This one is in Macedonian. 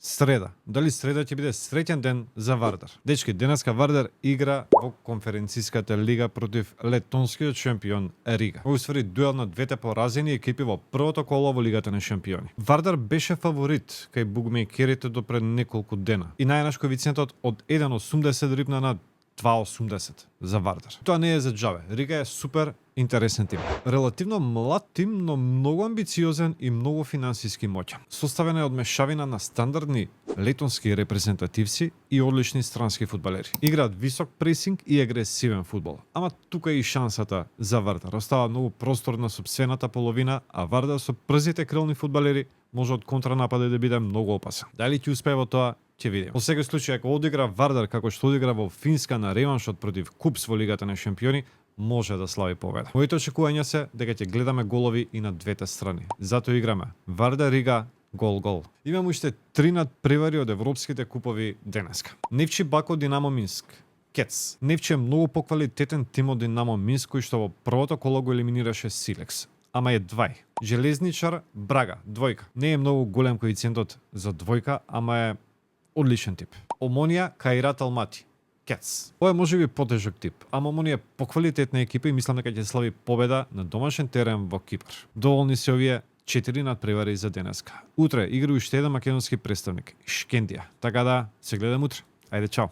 Среда. Дали среда ќе биде среќен ден за Вардар? Дечки, денеска Вардар игра во конференциската лига против летонскиот шампион Рига. Во уствари дуел на двете поразени екипи во првото коло во Лигата на шампиони. Вардар беше фаворит кај букмекерите до пред неколку дена и најнаш коефициентот од 1,80 рипна на 2,80 за Вардар. Тоа не е за џабе. Рига е супер интересен тим. Релативно млад тим, но многу амбициозен и многу финансиски моќен. Составена е од мешавина на стандардни летонски репрезентативци и одлични странски фудбалери. Играат висок пресинг и агресивен фудбал. Ама тука е и шансата за Вардар. Остава многу простор на сопствената половина, а Вардар со брзите крилни фудбалери може од контранападе да биде многу опасен. Дали ќе успее во тоа? Ќе видиме. Во секој случај, ако одигра Вардар како што одигра во Финска на реваншот против Купс во Лигата на шампиони, може да слави победа. Моите очекувања се дека ќе гледаме голови и на двете страни. Затоа играме Вардар Рига гол-гол. Имам уште 3 надпревари од европските купови денеска. Невчи Бако Динамо Минск. Кец. Невчи е многу поквалитетен тим од Динамо Минск кој што во првото коло го елиминираше Силекс. Ама е 2. Железничар Брага, двојка. Не е многу голем коефициентот за двојка, ама е одличен тип. Омонија Каират Алмати. Кец. Ова е можеби потежок тип, ама Омонија е поквалитетна екипа и мислам дека ќе слави победа на домашен терен во Кипар. Доволни се овие 4 надпревари за денеска. Утре игра уште еден македонски представник, Шкендија. Така да, се гледам утре. Ајде, чао.